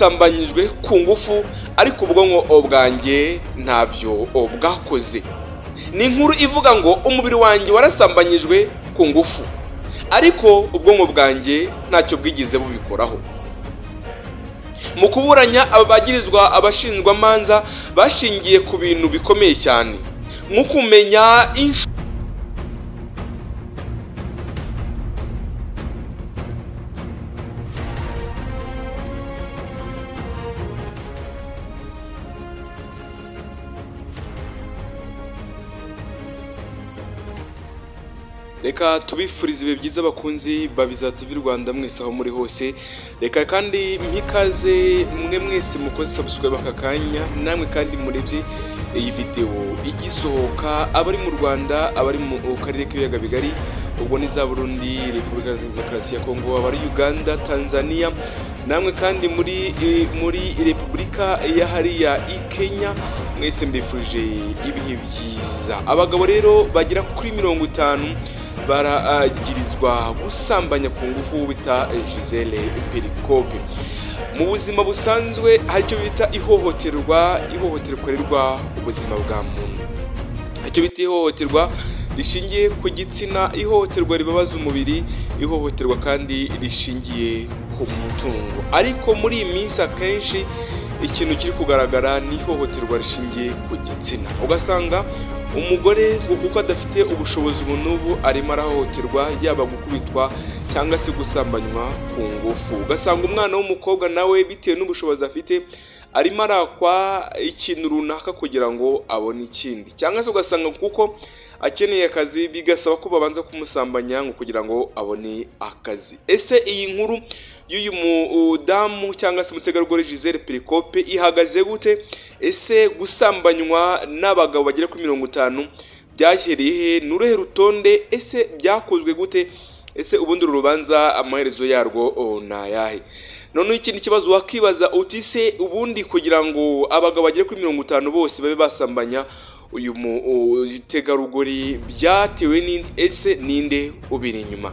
Narasambanyijwe ku ngufu ariko ubwonko bwanjye ntabyo bwakoze. Ni inkuru ivuga ngo umubiri wanjye warasambanyijwe ku ngufu ariko ubwonko bwanjye ntacyo bwigize bubikoraho. Mu kuburanya aba bagirizwa abashinjwamanza bashingiye ku bintu bikomeye cyane nko kumenya Reka tubifurize ibihe byiza abakunzi ba Biza TV Rwanda mwese aho muri hose. Reka kandi mpikaze mwe mwese mukoze subscribe aka kanya, namwe kandi murebye iyi video igisohoka, abari mu Rwanda, abari mu karere k'ibiyaga bigari, ubwo ni za Burundi, Repubulika Demokarasi ya Kongo, abari Uganda, Tanzania, namwe kandi muri Repubulika ya hariya i Kenya, mwese mbifurije ibihe byiza. Abagabo rero bagera kuri 50 baragirizwa gusambanya ku ngufu bita Gisèle Pelicot. Mu buzima busanzwe hari icyo bita ihohoterwa, ihohoterwa rikorerwa ubuzima bwa muntu. Icyo bita ihohoterwa rishingiye ku gitsina, ihohoterwa ribabaza umubiri, ihohoterwa kandi rishingiye ku mutungo. Ariko muri iyi minsi akenshi ikintu kiri kugaragara ni ihohoterwa rishingiye ku gitsina. Ugasanga umugore ngo kuko adafite ubushobozi ubu n'ubu arimo arahohoterwa, yaba gukubitwa cyangwa se gusambanywa ku ngufu. Ugasanga umwana w'umukobwa nawe bitewe n'ubushobozi afite arimo arakwa ikintu runaka kugira ngo abone ikindi, cyangwa se ugasanga kuko akeneye akazi bigasaba ko babanza kumusambanya ngo kugira ngo abone akazi. Ese iyi nkuru y'uyu mudamu cyangwa se umutegarugori Gisèle Pelicot ihagaze gute? Ese gusambanywa n'abagabo bagera kuri 50 byahereye he? Ni uruhe rutonde? Ese byakozwe gute? Ese ubundi uru rubanza amaherezo yarwo ni ayahe? Noneho ikindi kibazo wakibaza uti se ubundi kugira ngo abagabo bagere kuri 50 bose babe basambanya uyu mutegarugori byatewe n'indi? Ese ninde ubiri inyuma?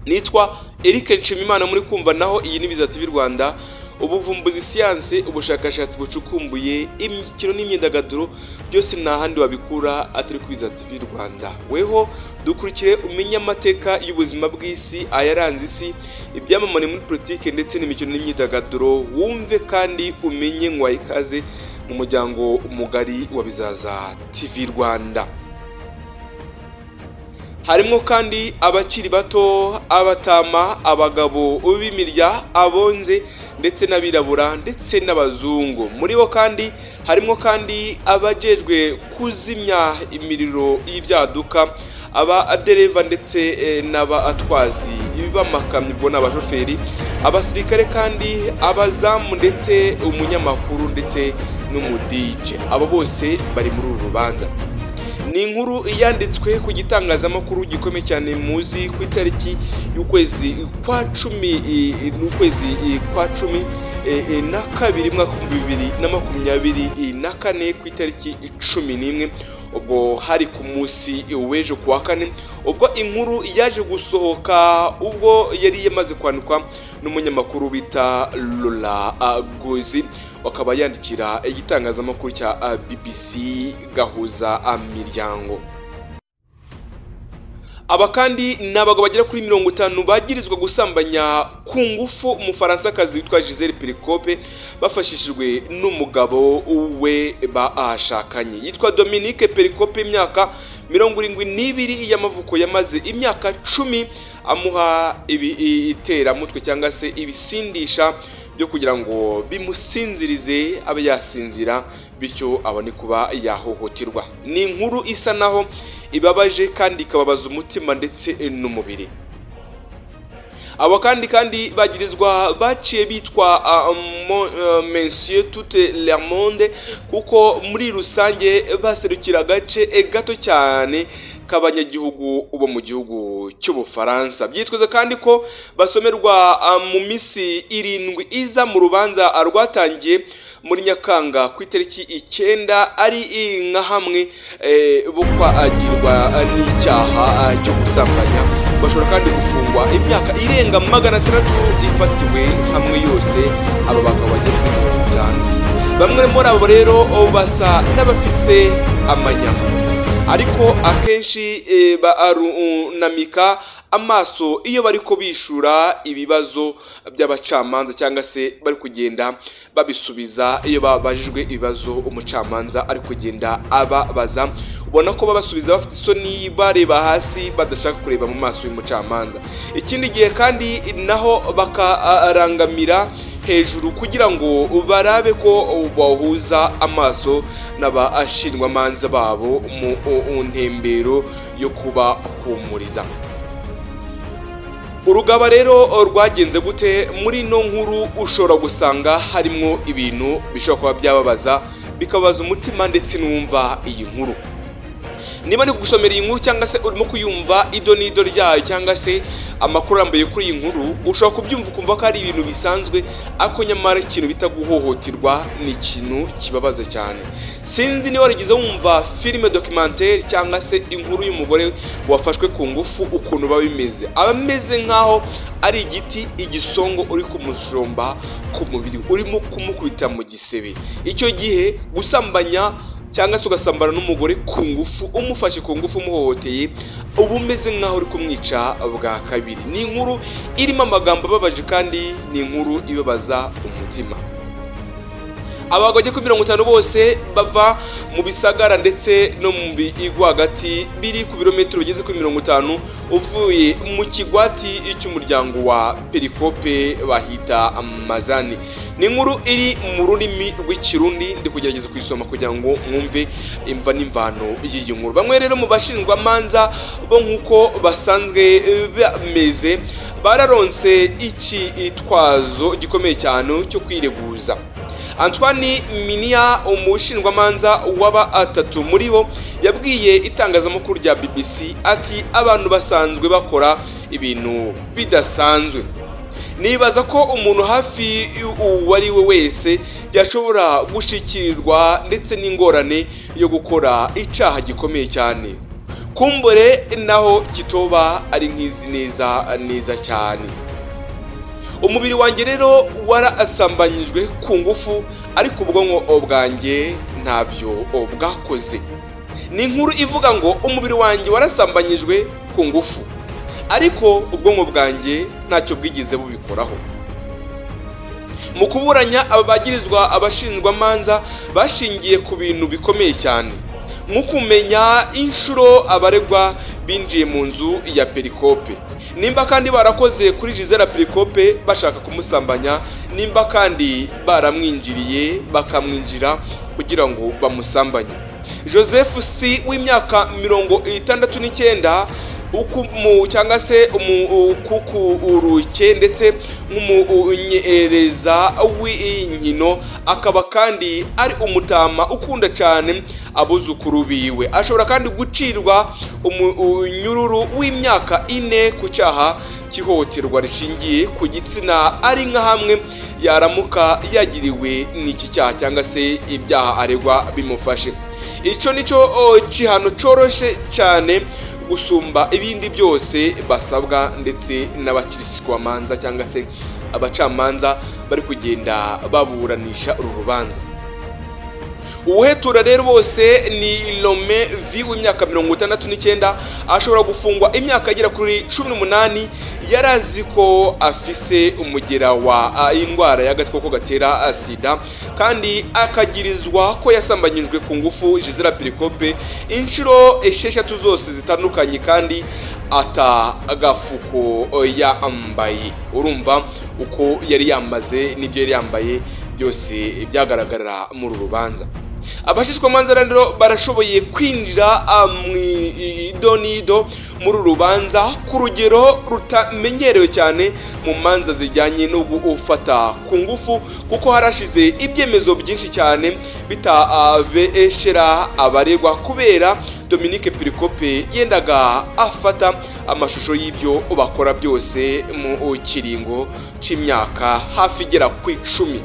Nitwa Eric Nshimimana muri kumva, naho iyi ni Biza TV Rwanda, ubuvumbuzi, siyanse, ubushakashatsi bucukumbuye, imikino n'imyidagaduro byose nta handi wabikura atari ku Biza TV Rwanda. Weho dukurikire umenye amateka y'ubuzima bw'isi, ayaranze isi, ibyamamare muri politike ndetse n'imikino n'imyidagaduro, wumve kandi umenye ngo ikaze mu muryango mugari wa Bizaza TV Rwanda. Harimo kandi abakiri bato, abatama, abagabo b'imirya, abonze ndetse n'abirabura ndetse n'abazungu. Muri bo kandi harimo kandi abajejwe kuzimya imiriro y'ibyaduka, abadereva ndetse n'abatwazi b'amakamyo ubwo n'abashoferi, abasirikare kandi abazamu ndetse umunyamakuru ndetse n'umudije. Abo bose bari muri uru rubanza. Ni inkuru yanditswe ku gitangazamakuru gikomeye cyane muzi ku itariki y'ukwezi kwa 10 n'ukwezi kwa 12 mwaka 2024 ku itariki 11, ubwo hari ku munsi w'ejo kuwa kane, ubwo inkuru yaje gusohoka ubwo yari yamaze kwandikwa n'umunyamakuru bita Lola Gozi, akaba yandikira igitangazamakuru cya BBC Gahuza Miryango. Aba kandi ni abagabo bagera kuri 50 bagirizwa gusambanya ku ngufu Umufaransa-kazi witwa Gisèle Pelicot bafashishijwe n'umugabo we bashakanye yitwa Dominique Pelicot, imyaka 72 y'amavuko, yamaze imyaka 10 amuha ibiteramutwe cyangwa se ibisindisha byo kugira ngo bimusinzirize abe yasinzira, bityo abone kuba yahohoterwa. Ni inkuru isa naho ibabaje kandi ikababaza umutima ndetse n'umubiri. Abo kandi bagirizwa baciye bitwa Monsieur Toute le Monde, kuko muri rusange baserukira agace gato cyane k'abanyagihugu bo mu gihugu cy'Ubufaransa. Byitwaza kandi ko basomerwa mu minsi 7 iza mu rubanza rwatangiye muri Nyakanga ku itariki 9, ari nka hamwe bo kwagirwa n'icyaha cyo gusambanya Bashobora kandi gufungwa imyaka irenga 600 ifatiwe hamwe yose aba bagabo bagera kuri 50. Bamwe muri abo rero basa n'abafise amanyama, ariko akenshi barunamika amaso iyo bariko bishura ibibazo by'abacamanza cyangwa se bari kugenda babisubiza. Iyo babajijwe ibibazo umucamanza ari kugenda ababaza, ubona ko babasubiza bafite isoni, bareba hasi, badashaka kureba mu maso y'umucamanza. Ikindi gihe kandi naho bakarangamira hejuru kugira ngo barabe ko bahuza amaso n'abashinjwamanza babo mu ntembero yo kubahumuriza. Urugaba rero rwagenze gute? Muri ino nkuru ushobora gusanga harimo ibintu bishobora kuba byababaza, bikabaza umutima ndetse n'uwumva iyi nkuru. Niba ndi gusomera iyi nkuru cyangwa se urimo kuyumva ido n'ido ryayo cyangwa se amakuru arambuye kuri iyi nkuru, ushobora kubyumva ukumva ko ari ibintu bisanzwe, ariko nyamara ikintu bita guhohoterwa ni ikintu kibabaza cyane. Sinzi niba warigeze wumva filime documentaire cyangwa se inkuru y'umugore wafashwe ku ngufu, ukuntu biba bimeze. Aba ameze nk'aho ari igiti, igisongo uri kumujomba ku mubiri, urimo kumukubita mu gisebe. Icyo gihe gusambanya cyangwa se ugasambana n'umugore ku ngufu, umufashe ku ngufu, umuhohoteye, uba umeze nk'aho uri kumwica bwa kabiri. Ni inkuru irimo amagambo ababaje kandi ni inkuru ibabaza umutima. Abagabo bagera kuri 50 bose bava mu bisagara ndetse no mu bigo hagati biri ku birometero bigeze kuri 50 uvuye mu kigwati cy'umuryango wa Perikope bahita Mazani. Ni inkuru iri mu rurimi rw'Ikirundi, ndi kugerageza kuyisoma kugira ngo mwumve imva n'imvano y'iyi nkuru. Bamwe rero mu bashinjwamanza bo nk'uko basanzwe bameze bararonse icyitwazo gikomeye cyane cyo kwireguza. Antoine Minia, umushinjwamanza w'aba atatu muri bo, yabwiye itangazamakuru rya BBC ati: abantu basanzwe bakora ibintu bidasanzwe. Nibaza ko umuntu hafi uwo ari we wese yashobora gushikirirwa ndetse n'ingorane yo gukora icaha gikomeye cyane, kumbure naho kitoba ari nk'izi neza neza cyane. Umubiri wanjye rero warasambanyijwe ku ngufu, ariko ubwonko bwanjye ntabyo bwakoze. Ni inkuru ivuga ngo umubiri wanjye warasambanyijwe ku ngufu, ariko ubwonko bwanjye ntacyo bwigeze bubikoraho. Mu kuburanya aba bagirizwa, abashinjwamanza bashingiye ku bintu bikomeye cyane, nko kumenya inshuro abaregwa binjiye mu nzu ya Perikope, nimba kandi barakoze kuri Gisela Perikope bashaka kumusambanya, nimba kandi baramwinjiriye bakamwinjira kugira ngo bamusambanye. Joseph C w'imyaka 69 ukumu cyangwa se umukukuruke ndetse nk'umunyereza w'inkino, akaba kandi ari umutama ukunda cyane abuzukuru biwe. Ashobora kandi gucirwa umunyururu w'imyaka 4 ku cyaha cy'ihohoterwa rishingiye ku gitsina, ari nka hamwe yaramuka yagiriwe n'iki cyaha cyangwa se ibyaha aregwa bimufashe. Icyo nicyo gihano coroshe cyane gusumba ibindi byose basabwa ndetse n'abakiriswamanza cyangwa se abacamanza bari kugenda baburanisha uru rubanza. Uwuhetura rero bose ni Lome V w'imyaka 69, ashobora gufungwa imyaka igera kuri 18. Yarazi ko afise umugera wa indwara y'agakoko gatera sida, kandi akagirizwa ko yasambanyijwe ku ngufu Gisela Perikope inshuro 6 zose zitandukanye, kandi atagafuko yambaye. Urumva uko yari yambaze n'ibyo yari yambaye byose byagaragarira muri rubanza. Abashishwamanza rero barashoboye kwinjira mu ido n'ido muri rubanza ku rugero rutamenyerewe cyane mu manza zijyanye no gufata ku ngufu, kuko harashize ibyemezo byinshi cyane bitabeshera abaregwa, kubera Dominique Perikope yendaga afata amashusho y'ibyo bakora byose mu kiringo c'imyaka hafi igera ku 10.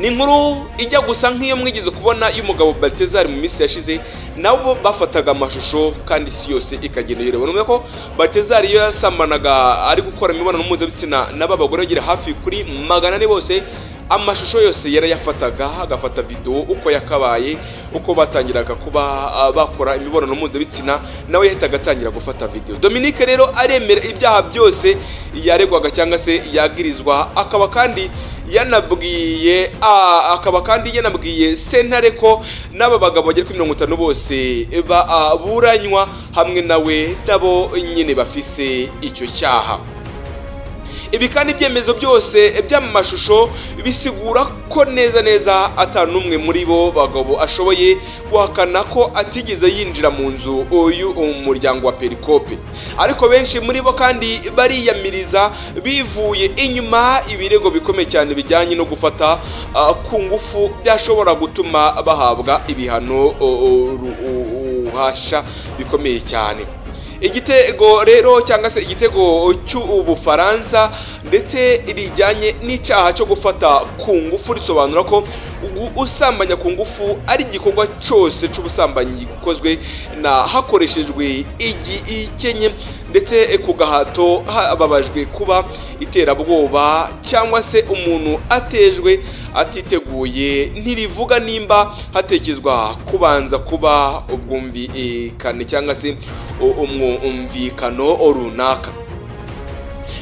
Ni inkuru ijya gusa nk'iyo mwigeze kubona y'umugabo Baltazar mu minsi yashize, nabo bafataga amashusho kandi isi yose ikagenda yireba. Numva ko Baltazar iyo yasambanaga ari gukora imibonano mpuzabitsina n'aba bagore bagera hafi kuri 400 bose, amashusho yose yarayafataga, agafata video uko yakabaye, uko batangiraga kuba bakora imibonano mpuzabitsina, nawe yahitaga atangira gufata video. Dominique rero aremera ibyaha byose yaregwaga cyangwa se yagirizwa, akaba kandi yanabwiye sentare ko n'aba bagabo bagera kuri 50 bose baburanywa hamwe nawe nabo nyine bafise icyo cyaha. Ibi kandi ibyemezo byose by'amashusho bisigura ko neza neza atanumwe muri bo bagabo ashoboye guhakana ko atigeze yinjira mu nzu uyu umuryango wa Perikope. Ariko benshi muri bo kandi bariyamiriza bivuye inyuma ibirego bikomeye cyane bijyanye no gufata ku ngufu byashobora gutuma bahabwa ibihano ruhasha bikomeye cyane. Igitego rero cyangwa se igitego cy'Ubufaransa ndetse rijyanye n'icyaha cyo gufata ku ngufu risobanura ko usambanya ku ngufu ari igikorwa cyose cy'ubusambanyi gikozwe na hakoreshejwe igikenye ndetse ku gahato, hababajwe kuba iterabwoba cyangwa se umuntu atejwe atiteguye. Ntirivuga nimba hatekerezwa kubanza kuba ubwumvikane cyangwa se umwumvikano runaka.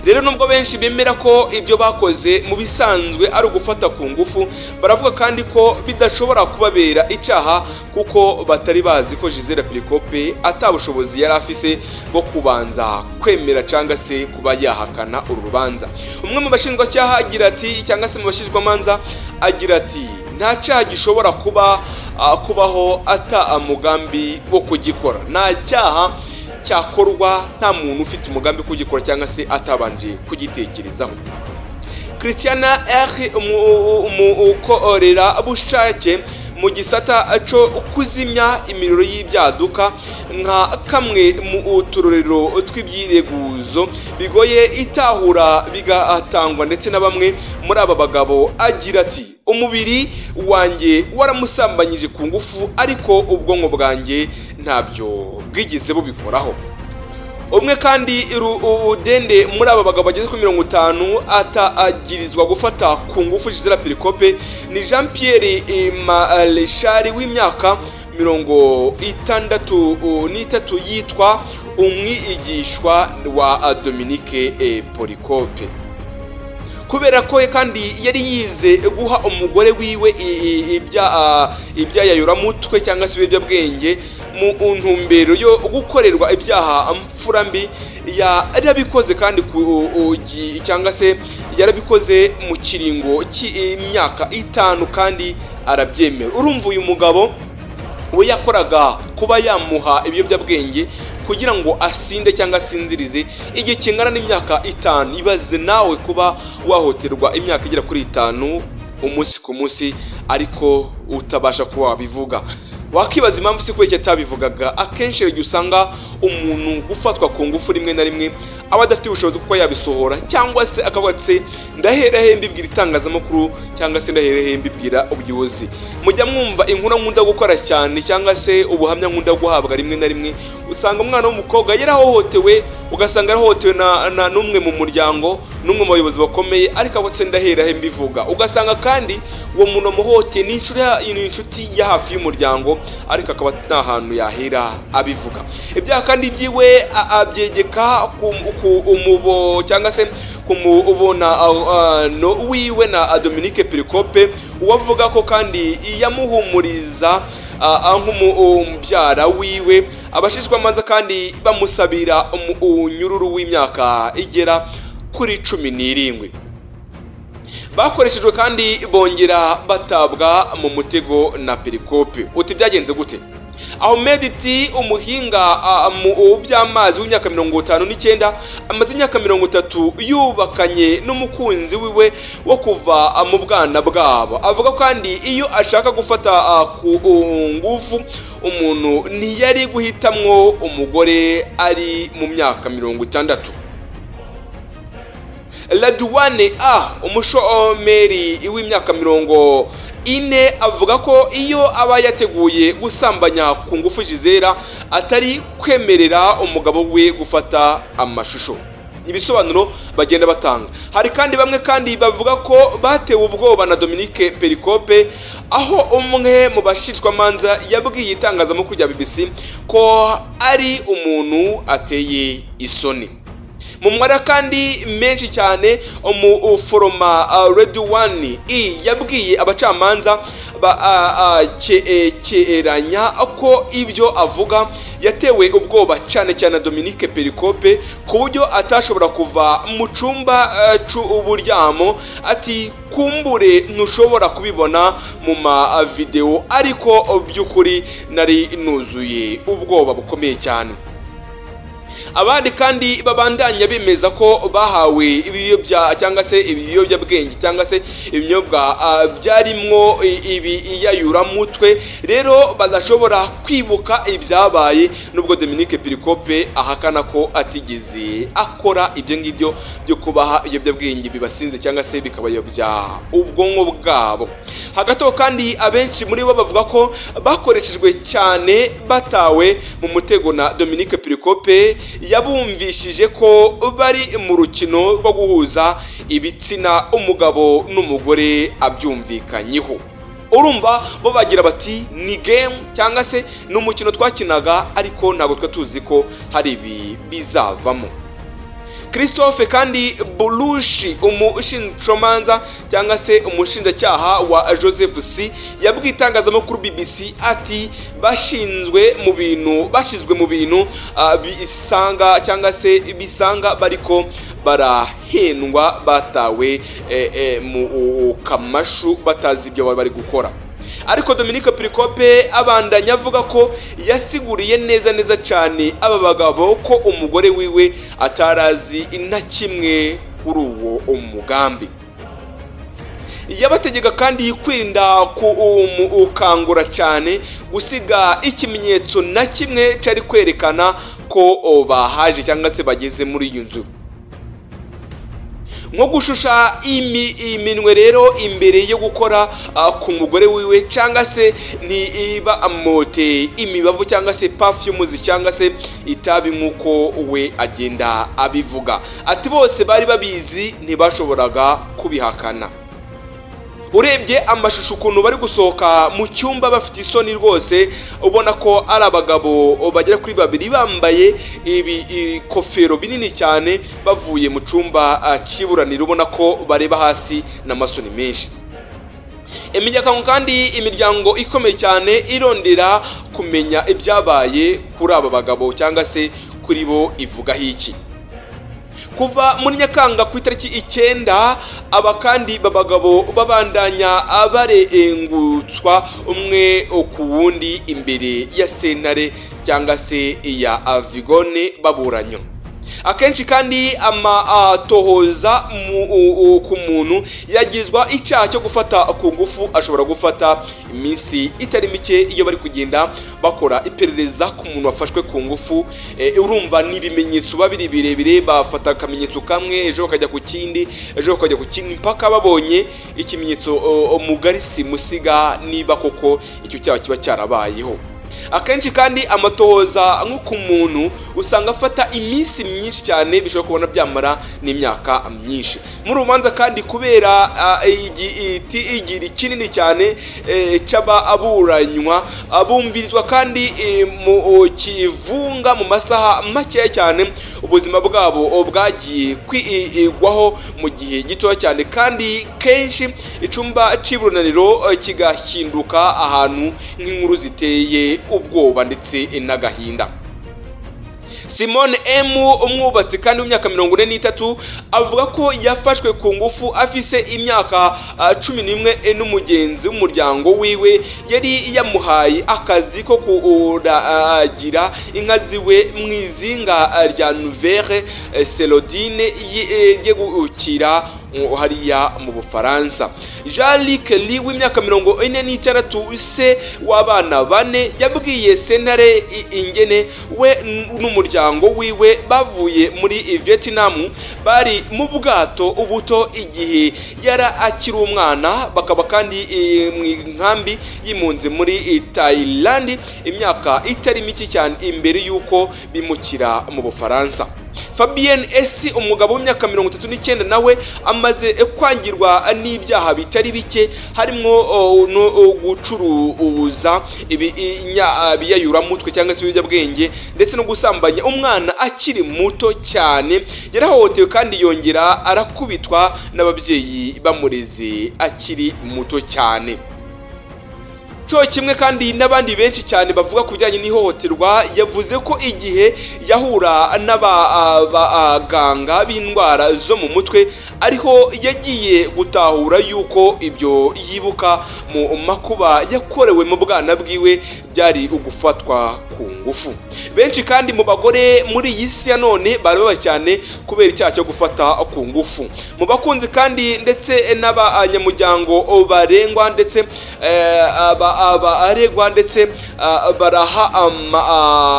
Rero nubwo benshi bemera ko ibyo bakoze mu bisanzwe ari ugufata ku ngufu, baravuga kandi ko bidashobora kubabera icyaha kuko batari bazi ko Gisèle Pelicot atabushobozi yari afise bwo kubanza kwemera cyangwa se kuba yahakana uru rubanza. Umwe mu bashinjwa cyaha agira ati, cyangwa se mu bashinjwamanza agira ati, nta cyaha gishobora kuba kubaho ata mugambi wo kugikora. Nta cyaha cyakorwa nta muntu ufite umugambi kugikora cyangwa se atabanje kugitekerezaho. Christiana R umukorera bushake mu gisata cyo kuzimya imiriro y'ibyaduka nka kamwe mu uturorero tw'ibyireguzo bigoye itahura bigatangwa ndetse na bamwe muri aba bagabo, agira ati, umubiri wanjye waramusambanyije ku ngufu ariko ubwonko bwanjye ntabyo bwigeze bubikoraho. Umwe kandi udende muri aba bagabo bageze kuri 50 atagirizwa gufata ku ngufu Gisèle Pelicot ni Jean Pierre Maréchal w'imyaka 63 yitwa umwigishwa wa Dominique Pelicot. Kubera ko kandi yari yize guha umugore wiwe ibyayayuramutwe cyangwa se ibiyobyabwenge mu ntumbero yo gukorerwa ibyaha mfurambi, yarabikoze kandi cyangwa se yarabikoze mu kiringo cy'imyaka 5 kandi arabyemera. Urumva uyu mugabo we yakoraga kuba yamuha ibiyobyabwenge kugira ngo asinde cyangwa asinzirize igihe kingana n'imyaka 5. Ibaze nawe kuba wahoterwa imyaka igera kuri 5 umunsi ku munsi ariko utabasha kuba wabivuga. Wakibaza impamvu se kubera atabivugaga. Akenshi igihe usanga umuntu gufatwa ku ngufu rimwe na rimwe aba adafite ubushobozi kuko yabisohora, cyangwa se akavuga ati ndahera he mbibwira itangazamakuru cyangwa se ndahera he mbibwira ubuyobozi. Mujya mwumva inkuru nkunda gukora cyane cyangwa se ubuhamya nkunda guhabwa rimwe na rimwe, usanga umwana w'umukobwa yarahohotewe, ugasanga yarahohotewe na n'umwe mu muryango, n'umwe mu bayobozi bakomeye, ariko avuga ati ndahera he mbivuga. Ugasanga kandi uwo muntu amuhoteye ni inshuti ya hafi y'umuryango, ariko akaba nta hantu yahera abivuga. Ibyaha kandi byiwe abyegeka ku umubo cyangwa se kumubona no wiwe na Dominique Pelicot, uwavuga ko kandi yamuhumuriza nk'umubyara wiwe. Abashishwamanza kandi bamusabira umunyururu w'imyaka igera kuri 17. Bakoreshejwe kandi bongera batabwa mu mutego na Pelicot. Uti byagenze gute? Ahmed T umuhinga mu by'amazi w'imyaka 59 amaze imyaka 30 yubakanye n'umukunzi wiwe wo kuva mu bwana bwabo. Avuga kandi iyo ashaka gufata ku ngufu umuntu ntiyari guhitamwo umugore ari mu myaka 60. Radouane A, umushomeri w'imyaka 40, avuga ko iyo aba yateguye gusambanya ku ngufu Gisela atari kwemerera umugabo we gufata amashusho. Ibisobanuro bagenda batanga. Hari kandi bamwe kandi bavuga ko batewe ubwoba na Dominique Pericopé, aho umwe mu bashishwamanza yabwiye itangazamakuru rya BBC ko ari umuntu ateye isoni. Mu mwara kandi menshi cyane, umuforoma Redouane E yabwiye abacamanza bakekeranya ko ibyo avuga yatewe ubwoba cyane cyane na Dominique Pericopé, ku buryo atashobora kuva mu cumba c'uburyamo. Ati kumbure ntushobora kubibona mu ma video, ariko by'ukuri nari nuzuye ubwoba bukomeye cyane. Abandi kandi babandanya bemeza ko bahawe ibiyobya cyangwa se ibiyobyabwenge cyangwa se ibinyobwa byarimwo ibiyayuramutwe, rero badashobora kwibuka ibyabaye, nubwo Dominique Pericopé ahakana ko atigeze akora ibyo ngibyo byo kubaha ibiyobyabwenge bibasinze cyangwa se bikabayobya ubwonko bwabo. Hagati aho kandi abenshi muri bo bavuga ko bakoreshejwe cyane, batawe mu mutego na Dominique Pericopé, yabumvishije ko bari mu rukino rwo guhuza ibitsina umugabo n'umugore abyumvikanyeho. Urumva bo bagira bati ni game cyangwa se ni umukino twakinaga, ariko ntabwo twe tuzi ko hari ibi bizavamo. Christophe kandi Burushi, umushinjamanza cyangwa se umushinjacyaha wa Joseph C, yabwiye itangazamakuru BBC ati bashinzwe mu bintu, bashizwe mu bintu bisanga cyangwa se bisanga bariko barahendwa, batawe mu kamashu batazi ibyo bari gukora. Ariko Dominique Pericopé abandanya avuga ko yasiguriye neza neza cyane aba bagabo ko umugore wiwe atarazi na kimwe kuri uwo umugambi. Yabategeka kandi kwirinda kumukangura cyane, gusiga ikimenyetso na kimwe cyari kwerekana ko bahaje cyangwa se bageze muri iyo nzu, nko gushusha iminwe rero imbere yo gukora ku mugore wiwe, cyangwa se niba amote imibavu cyangwa se perfumes cyangwa se itabi, nk'uko we agenda abivuga. Ati bose bari babizi, ntibashoboraga kubihakana. Urebye amashusho ukuntu bari gusohoka mu cyumba bafite isoni rwose, ubona ko ari abagabo bagera kuri babiri bambaye ibikofero binini cyane, bavuye mu cyumba cy'iburaniro, ubona ko bareba hasi n'amasoni menshi. Imiryango kandi, imiryango ikomeye cyane irondera kumenya ibyabaye kuri aba bagabo cyangwa se kuri bo ivugaho iki. Kuva muri Nyakanga ku itariki 9, aba kandi babagabo babandanya barengutswa umwe ku wundi imbere ya sentare cyangwa se ya Avigone baburanywa. Akenshi kandi amatohoza ku muntu yagizwa icyaha cyo gufata ku ngufu ashobora gufata iminsi itari mike iyo bari kugenda bakora iperereza ku muntu wafashwe ku ngufu. Urumva n'ibimenyetso babiri birebire, bafata akamenyetso kamwe, ejo bakajya ku kindi, ejo bakajya ku kindi, mpaka babonye ikimenyetso mugari simusiga niba koko icyo cyaha kiba cyarabayeho. Akenshi kandi amatohoza nko ku muntu usanga afata iminsi myinshi cyane, bishobora kubona byamara n'imyaka myinshi. Muri rubanza kandi kubera igiri kinini cyane cy'aba aburanywa, abumvirizwa kandi mu kivunga mu masaha makeya cyane, ubuzima bwabo bwagiye kwigwaho mu gihe gito cyane, kandi kenshi icumba cy'iburaniro kigahinduka ahantu nk'inkuru ziteye ubwoba ndetse n'agahinda. Simone M, umwubatsi kandi w'imyaka 43, avuga ko yafashwe ku ngufu afise imyaka 11 n'umugenzi w'umuryango wiwe yari yamuhaye akazi ko kuragira inka ziwe mu izinga rya Nouvelle Selodine yegukira hariya mu Bufaransa. Jean-Luc Lee w'imyaka 46, se w'abana 4, yabwiye sentare ingene we n'umuryango wiwe bavuye muri Vietnam bari mu bwato ubuto igihe yara akiri umwana, bakaba kandi mu nkambi y'impunzi muri Thailand imyaka itari mike cyane imbere y'uko bimukira mu Bufaransa. Fabien S, umugabo w'imyaka 39, nawe amaze kwangirwa n'ibyaha bitari bike, harimo no gucuruza ibiyayuramutwe cyangwa se ibiyobyabwenge, ndetse no gusambanya umwana akiri muto cyane. Yarahohotewe kandi yongera arakubitwa n'ababyeyi bamureze akiri muto cyane. Cyo kimwe kandi n'abandi benshi cyane bavuga ku bijyanye n'ihohoterwa, yavuze ko igihe yahura n'abaganga b'indwara zo mu mutwe ariho yagiye gutahura yuko ibyo yibuka mu makuba yakorewe mu bwana bwiwe byari ugufatwa ku ngufu. Benshi kandi mu bagore muri iyi si ya none barababa cyane kubera icyaha cyo gufata ku ngufu. Mu bakunzi kandi ndetse n'abanyamuryango barengwa ndetse abaregwa ndetse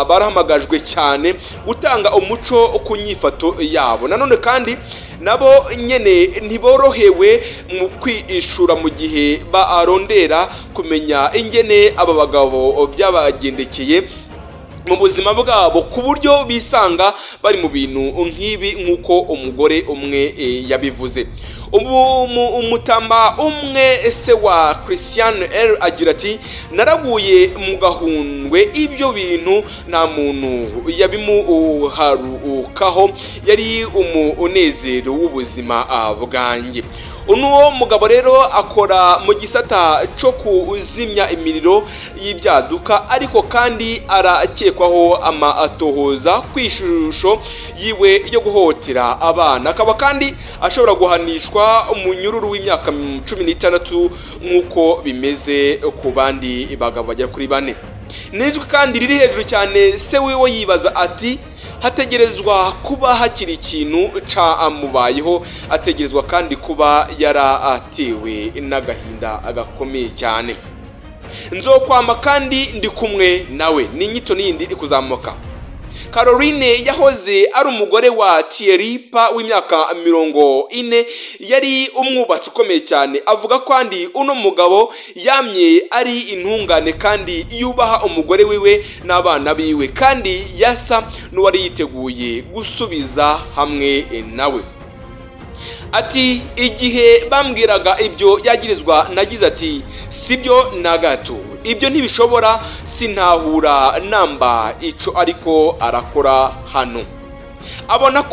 barahamagajwe cyane gutanga umuco ku nyifato yabo. Nanone kandi nabo nyene ntiborohewe mu kwishura mu gihe barondera kumenya ingene aba bagabo byabagendekeye mu buzima bwabo, ku buryo bisanga bari mu bintu nk'ibi, nk'uko umugore umwe yabivuze. Umutama umwe se wa Christian L agira ati: naraguye mu gahundwe, ibyo bintu nta muntu yabimuharukaho, yari umunezero w'ubuzima bwanjye. Uno mugabo rero akora mu gisata cyo kuzimya imiriro y'ibyaduka, ariko kandi arakekwaho amatohoza ku ishusho yiwe yo guhotera abana, akaba kandi ashobora guhanishwa umunyururu w'imyaka 16 nk'uko bimeze ku bandi bagabo bagera kuri 4. N'ijwi kandi riri hejuru cyane, se wiwe yibaza ati: hategerezwa kuba hakiri ikintu camubayeho, ategerezwa kandi kuba yaratewe n'agahinda gakomeye cyane. Nzokwama kandi ndi kumwe nawe, ni inyito n'iyindi iri kuzamuka. Caroline yahoze ari umugore wa Thierry Pa w'imyaka 40, yari umwubatsi ukomeye cyane. Avuga kandi uno mugabo yamye ari intungane kandi yubaha umugore wiwe n'abana biwe, kandi yasa n'uwari yiteguye gusubiza hamwe nawe. Ati: igihe bambwiraga ibyo yagirizwa nagize ati sibyo na gato, ibyo ntibishobora, sintahura namba ico ariko arakora hano. Abona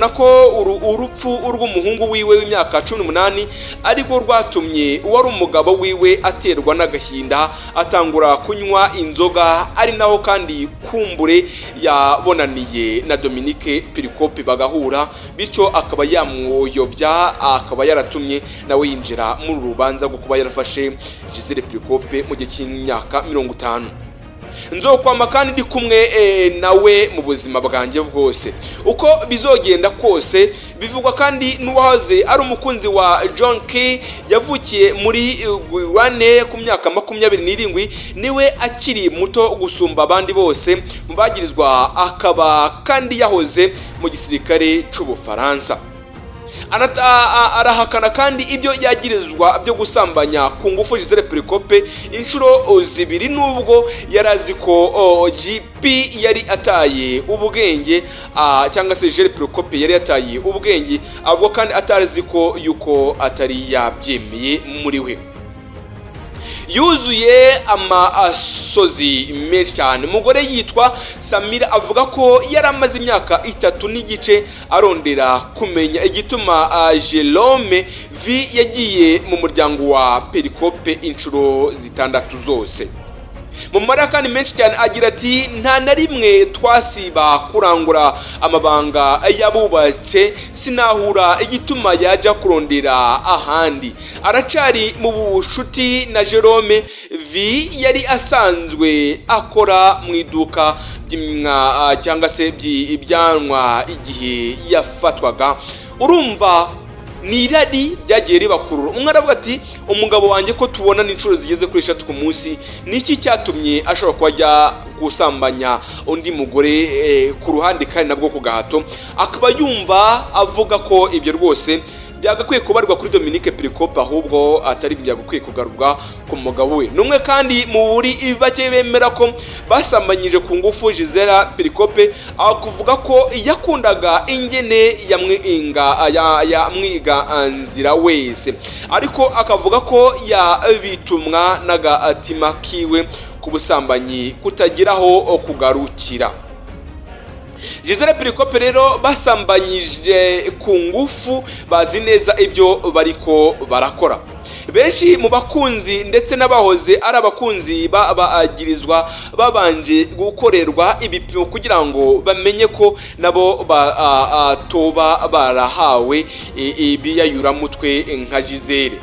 ko urupfu rw'umuhungu wiwe w'imyaka 18 ariko rwatumye uwari umugabo wiwe aterwa n'agahinda, atangura kunywa inzoga, ari naho kandi kumbure yabonaniye na Dominique Pirikopi bagahura, bityo akaba yamwoyobya, akaba yaratumye nawe yinjira muri rubanza rwo kuba yarafashe Gisele Pirikope mu gihe cy'imyaka 50. Nzokwama kandi ndi kumwe nawe mu buzima bwanjye bwose uko bizogenda kose. Bivugwa kandi n'uwahoze ari umukunzi wa John K, yavukiye muri Guyane ku myaka 27, niwe akiri muto gusumba abandi bose mu bagirizwa, akaba kandi yahoze mu gisirikare c'Ubufaransa. Arahakana kandi ibyo yagirizwa byo gusambanya ku ngufu Gisele Pirikope inshuro 2, nubwo yarazi ko GP yari ataye ubwenge, cyangwa se Gisele Pirikope yari yataye ubwenge, avuga kandi atarazi ko yuko atari yabyemeye muri we. Yuzuye amasozi menshi cyane. Umugore yitwa Samira avuga ko yari amaze imyaka 3.5 arondera kumenya igituma Jerome V yagiye mu muryango wa Perikope inshuro 6 zose. Mu mara kandi menshi cyane agira ati nta na rimwe twasiba kurangura amabanga yabubatse, sinahura igituma yajya kurondera ahandi. Aracari mu bushuti na Jerome V yari asanzwe akora mu iduka by'imwa cyangwa se by'ibyanwa igihe yafatwaga. Urumva Ni irari ryagiye ribakurura. Umwe aravuga ati umugabo wanjye ko tubona n'inshuro zigeze kuri 3 ku munsi, niki cyatumye ashobora kuba ajya gusambanya undi mugore ku ruhande kandi nabwo ku gahato? Akaba yumva avuga ko ibyo rwose byagakwiye kubarwa kuri Dominique Pelicot, ahubwo atari byagakwiye kugarurwa ku mugabo we. Numwe kandi mu buri bake bemera ko basambanyije ku ngufu Gisela Pelicot, akuvuga ko yakundaga ingene yamwiga nzira wese, ariko akavuga ko yabitumwa n'agatima kiwe ku busambanyi kutagiraho kugarukira. Gisela Pelicot rero basambanyije ku ngufu bazi neza ibyo bariko barakora. Benshi mu bakunzi ndetse n'abahoze ari abakunzi babagirizwa babanje gukorerwa ibipimo kugira ngo bamenye ko nabo batoba barahawe ibiyayuramutwe nka Gisele.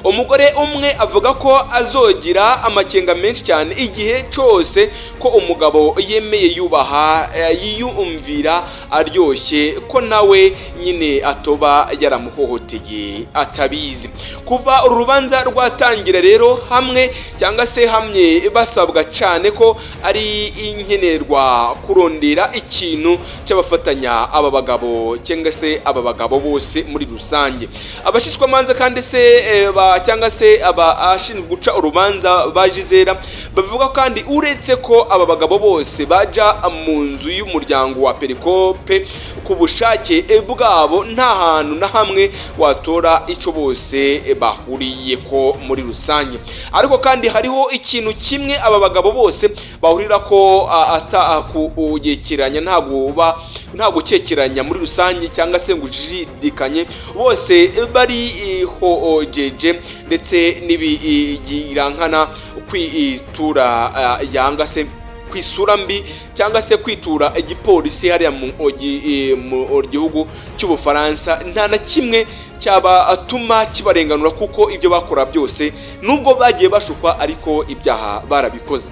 Umugore umwe avuga ko azogira amakenga menshi cyane igihe cyose ko umugabo yemeye yubaha yiyumvira aryoshye, ko nawe nyine atoba yaramuhohoteye atabizi. Kuva uru rubanza rwatangira rero hamwe cyangwa se hamwe basabwa cyane ko ari inkenerwa kurondera ikintu cy'abafatanya aba bagabo cyangwa se aba bagabo bose muri rusange. Abashishwamanza kandi se cyangwa se abashinzwe guca urubanza ba Gisela bavuga kandi uretse ko aba bagabo bose baja mu nzu y'umuryango wa Pelicot ku bushake bwabo, nta hantu na hamwe watora icyo bose bahuriye ko muri rusange. Ariko kandi hariho ikintu kimwe aba bagabo bose bahurira ko atakugekeranya, nta gukekeranya muri rusange cyangwa se ngo ujidikanye, bose bari hojeje ndetse n'ibigirankana kwitura yanga se kwisura mbi cyangwa se kwitura igipolisi hariya mu gihugu cy'Ubufaransa. Nta na kimwe cyabatuma kibarenganura kuko ibyo bakora byose nubwo bagiye bashukwa ariko ibyaha barabikoze.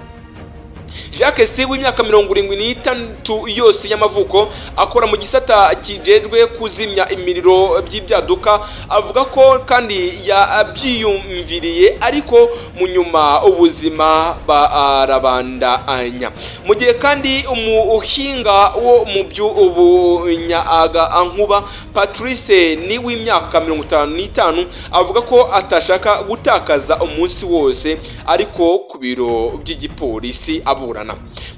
Jacques C w'imyaka 76 yose y'amavuko akora mu gisata kijejwe kuzimya imiriro by'ibyaduka, avuga ko kandi yabyiyumviriye ariko mu nyuma ubuzima barabandanya. Mu gihe kandi umuhinga wo mu by'ubunyaga nkuba Patrice ni w'imyaka 55 avuga ko atashaka gutakaza umunsi wose ariko ku biro by'igipolisi aburana.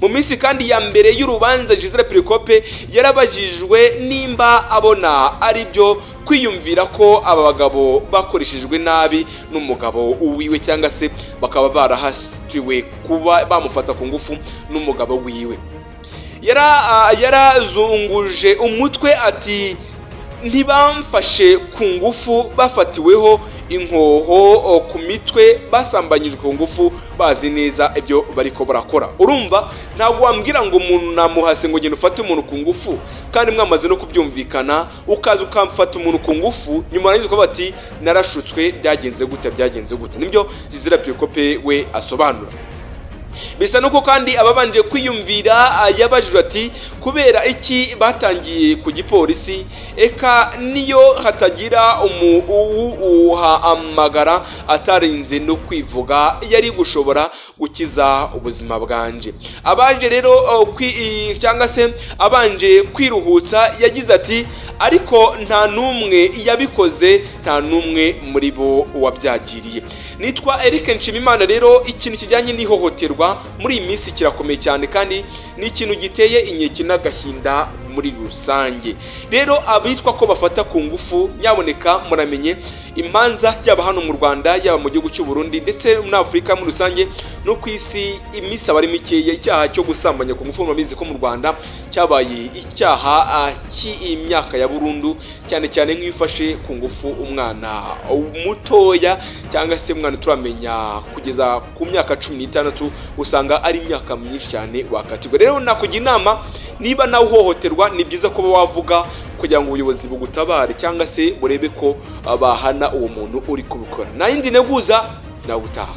Mu minsi kandi ya mbere y'urubanza Gisela Pelicot yarabajijwe nimba abona ari byo kwiyumvira ko aba bagabo bakoreshejwe nabi n'umugabo wiwe cyangwa se bakaba barahatiwe kuba bamufata ku ngufu n'umugabo wiwe. Yarazunguje umutwe ati ntibamfashe ku ngufu, bafatiweho inkoho ku mitwe, basambanyijwe ku ngufu, bazi neza ibyo bariko barakora. Urumva ntabwo wambwira ngo umuntu namuhase ngo genda ufate umuntu ku ngufu kandi mwamaze no kubyumvikana, ukaza ukamfata umuntu ku ngufu nyuma nayo ukavuga ati narashutswe, byagenze gute byagenze gute. Nibyo Gisela Pelicot we asobanura. Bisa nuko kandi ababanje kwiyumvira yabajijwe ati kubera iki batangiye ku gipolisi, eka niyo hatagira umuhamagara atarinze no kwivuga yari gushobora gukiza ubuzima bwanje. Abaje rero cyangwa se abanje kwiruhutsa yagize ati ariko nta numwe yabikoze, nta numwe muri bo wabyagiriye. Nitwa Eric Nshimimana. Rero ikintu kijyanye n'ihohoterwa muri iyi minsi kirakomeye cyane kandi ni ikintu giteye inkeke n'agahinda muri rusange. Rero abitwa ko bafata ku ngufu nyaboneka muramenye imanza yaba hano mu Rwanda, yaba mu gihugu cy'u Burundi ndetse muri Afurika muri rusange no ku isi, iminsi abari mikeya. Icyaha cyo gusambanya ku ngufu murabizi ko mu Rwanda cyabaye icyaha cy'imyaka ya burundu, cyane cyane nk'iyo ufashe ku ngufu umwana mutoya cyangwa se umwana turamenya kugeza ku myaka 16, usanga ari imyaka myinshi cyane wakatirwa. Rero nakugira inama, niba nawe uhohoterwa ni byiza kuba wavuga kugira ngo ubuyobozi bugutabare cyangwa se burebe ko bahana uwo muntu uri kubikora. Nayindi neguza nawe utaha.